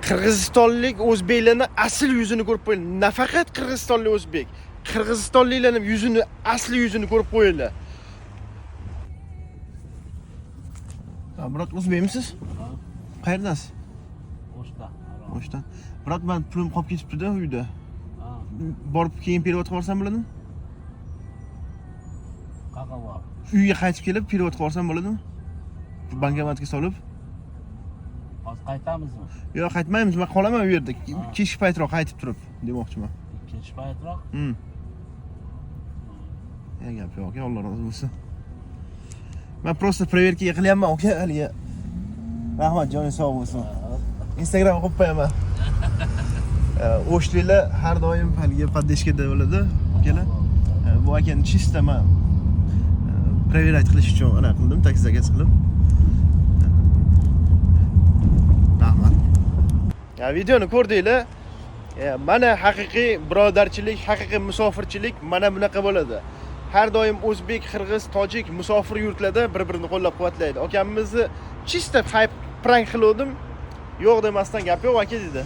Qirg'izistonlik o'zbeklarni asl yuzini ko'rib qo'yinglar. Nafaqat qirg'izistonlik o'zbek, qirg'izistonliklarning yuzini, asli yuzini ko'rib qo'yinglar. Ha, брат, o'zbekmisiz? Qayerdansiz? O'shda. O'shdan. Брат, man pulim qolib ketibdi-da uyda. Ha, Borib keyin перевод qilib yuborsam bo'ladimi? Qayerga borib? Uyga qaytib kelib перевод qilib yuborsam bo'ladimi? Bankomatga solib. Hozir qaytamizmi? Yo'q, qaytmaymiz, men qolaman u yerda. Kechki paytroq qaytib turib demoqchiman. Kech paytroq. Ya gap yo'q, aka, Alloh rozi bo'lsin. Men просто проверка qilyapman, aka, haligi. Rahmat, joning sog' bo'lsin. Instagram qo'yib qo'yaman. O'shliklar har doim haligi поддержка da bo'ladi, akalar. Bu akani чисто man проверять qilish uchun anaqa qildim, taksi zakaz qilib. Rahmat. Ya videoni ko'rdinglar. Mana haqiqiy birodarchilik, haqiqiy musofirchilik mana bunaqa bo'ladi. Har doim o'zbek, qirg'iz, tojik musofir yurtlarda bir-birini qo'llab-quvvatlaydi. Akamizni чисто хайп, prank qiluvdim. Yo'q demasdan gap yo'q, aka dedi.